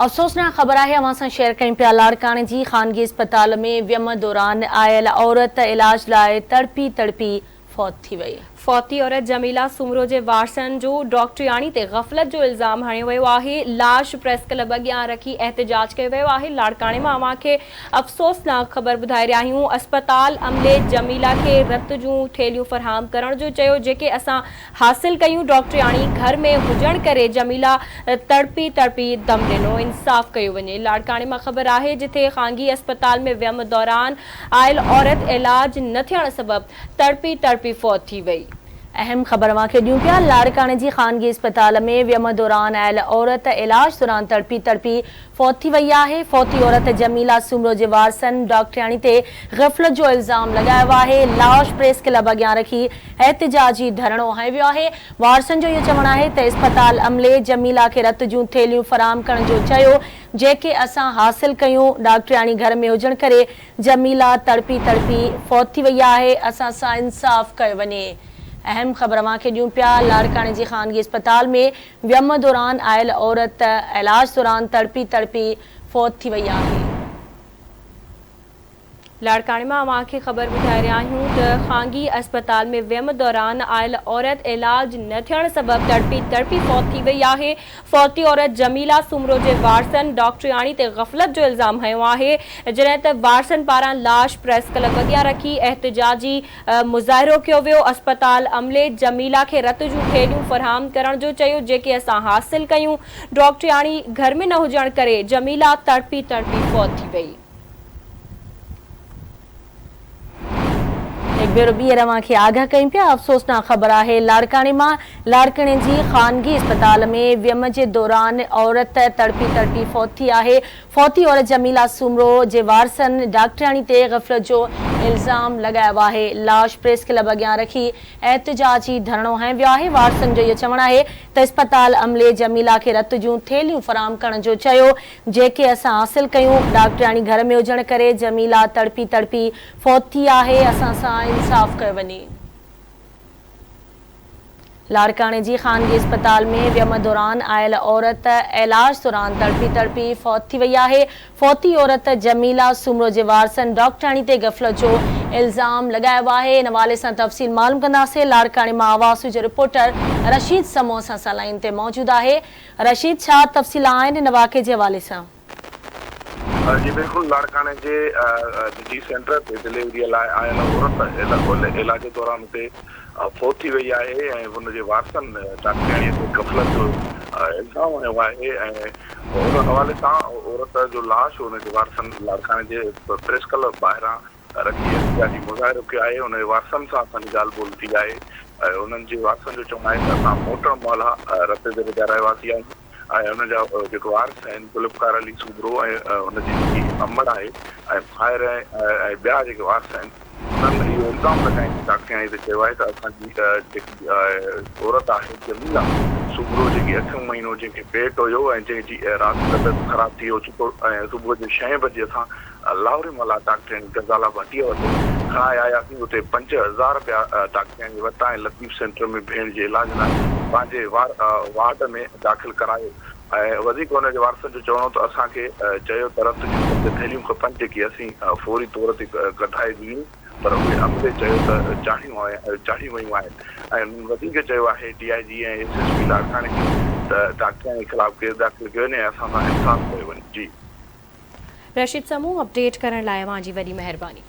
افسوسناڪ خبر آهي اوهان سان شيئر ڪيون پيا لاڙڪاڻي جي خانگي اسپتال ۾ ويم دوران آيل عورت علاج لاء تڙپي تڙپي فوت ٿي وئي. فوتي عورت جميلا سومرو جي وارثن جو ڊاڪٽرياڻي تي غفلت جو الزام هڻيو ويو آهي، لاش پريس ڪلب اڳيان رکي احتجاج ڪيو ويو آهي، لاڙڪاڻي مان اوهان کي افسوسناڪ خبر ٻڌائي رهيا آهيون، اسپتال عملي جميلا کي رت جون ٿيلهيون فراهم ڪرڻ جو چيو جيڪي اسان حاصل ڪيون، ڊاڪٽرياڻي گهر ۾ هجڻ ڪري جميلا تڙپي تڙپي دم ڏنو، انصاف ڪيو وڃي. لاڙڪاڻي مان خبر آهي جٿي خانگي اسپتال ۾ ويم دوران آيل عورت علاج نه ٿيڻ سبب تڙپي تڙپي فوت ٿي وئي. اهم خبر اوهان کي ڏيون پيا لاڙڪاڻي جي خانگي اسپتال ۾ ويم دوران آيل عورت علاج دوران تڙپي تڙپي فوت ٿي وئي آهي، فوتي عورت جميلا سومرو جي وارثن ڊاڪٽرياڻي تي غفلت جو الزام لڳايو آهي، لاش پريس ڪلب اڳيان رکي احتجاجي ڌرڻو هنيو ويو آهي، وارثن جو اهو چوڻ آهي ته اسپتال عملي جميلا کي رت جون ٿيلهيون فراهم ڪرڻ جو چيو، جيڪي اسان حاصل ڪيون، ڊاڪٽرياڻي گهر ۾ هجڻ ڪري جميلا تڙپي تڙپي فوت ٿي وئي آهي، اسان سان انصاف ڪيو وڃي. اهم خبر اوهان کي ڏيون پيا لاڙڪاڻي جي خانگي اسپتال ۾ ويم دوران آيل عورت علاج دوران تڙپي تڙپي فوت ٿي وئي آهي. لاڙڪاڻي مان اوهان کي خبر ٻڌائي رهيا آهيون ته خانگي اسپتال ۾ ويم دوران آيل عورت علاج نه ٿيڻ سبب تڙپي تڙپي فوت ٿي وئي آهي، فوتي عورت جميلا سومرو جي وارثن ڊاڪٽرياڻي تي غفلت جو الزام هنيو آهي، جڏهن ته وارثن پاران لاش پريس ڪلب اڳيان رکي احتجاجي مظاهرو ڪيو ويو، اسپتال عملي جميلا کي رت جون ٿيلهيون فراهم ڪرڻ جو چيو جيڪي اسان حاصل ڪيون، ڊاڪٽرياڻي گهر ۾ نه هجڻ ڪري جميلا تڙپي تڙپي فوت ٿي وئي. هڪ ڀيرو ٻيهر اوهان کي آگاهه ڪيون پيا، افسوسناڪ خبر آهي لاڙڪاڻي مان لاڙڪاڻي جي خانگي اسپتال ۾ ويم جي دوران عورت تڙپي تڙپي فوت ٿي آهي، فوتي عورت جميلا سومرو جي وارثن ڊاڪٽرياڻي تي غفلت جو الزام لڳايو آهي، لاش پريس ڪلب اڳيان رکي احتجاجي ڌرڻو هنيو ويو آهي، وارثن جو اهو چوڻ آهي ته اسپتال عملي جميلا کي رت جون ٿيلهيون فراهم ڪرڻ جو چيو جيڪي اسان حاصل ڪيون، ڊاڪٽرياڻي گهر ۾ هجڻ ڪري جميلا تڙپي تڙپي فوت ٿي آهي، اسان سان انصاف ڪيو وڃي. لاڙڪاڻي جي خانگي اسپتال ۾ ويم دوران آيل عورت علاج دوران تڙپي تڙپي فوت ٿي وئي آهي، فوتي عورت جميلا سومرو جي وارثن ڊاڪٽرياڻي تي غفلت جو الزام لڳايو آهي، ان حوالي سان تفصيل معلوم ڪنداسين، لاڙڪاڻي مان آواز جو رپورٽر رشيد سمون اسان سان لائين تي موجود آهي، رشيد ڇا تفصيل آهن ان واقعي جي حوالي سان؟ جي بلڪل لاڙڪاڻي جي نجي سينٽر تي ڊليوري لاء آيل عورت علاج دوران اتي فوت ٿي وئي آهي ۽ هن جي وارثن ڊاڪٽرياڻي تي غفلت جو الزام هنيو آهي ۽ ان حوالي سان عورت جو لاش هن جي وارثن لاڙڪاڻي جي پريس ڪلب ٻاهران رکي احتجاجي مظاهرو ڪيو آهي ان جي وارثن سان اسان جي ڳالهه ٻولهه ٿي آهي ۽ انهن جي وارثن جو چوڻ آهي ته اسان موٽڻ محلا رتيديري جا رهواسي آهيون ۽ ان جا جيڪو وارث آهن ذوالفقار علي سومرو ۽ ان جي جيڪي امڙ آهي ۽ ڀائر ۽ ٻيا جيڪي وارث آهن انهن اهو الزام لڳائيندي ڊاڪٽرياڻي تي چيو آهي ته اسان جي جيڪي عورت آهي جميلا سومرو جيڪي اٺون مهينو جنهن کي پيٽ هيو ۽ جنهن جي رات طبيعت خراب ٿي اوچتو ۽ صبح جو ڇهين بجي اسان لاهوري محلا ڊاڪٽرياڻي غزالا ڀٽيء وٽ کڻائي آياسين، اتي 5000 رپيا ڊاڪٽرياڻي ورتا ۽ لطيف سينٽر ۾ ڀيڻ جي علاج لاء پنهنجي وارڊ ۾ داخل ڪرايو ۽ وڌيڪ هن جي وارثن جو چوڻ هو ته اسان کي چيو ته رت جون پنج ٿيلهيون کپن جيڪي اسين فوري طور تي ڪڍائي ڏنيون پر اهي عملي چيو ته چاڙهيون ويون آهن ۽ هنن وڌيڪ چيو آهي ڊي I جي ۽ ايس ايس پي لاڙڪاڻي کي ته ڊاڪٽرياڻي خلاف ڪيس داخل ڪيو وڃي ۽ اسان سان انصاف ڪيو وڃي جي. رشيد سمون اپڊيٽ ڪرڻ لاء اوهان جي وڏي مهرباني.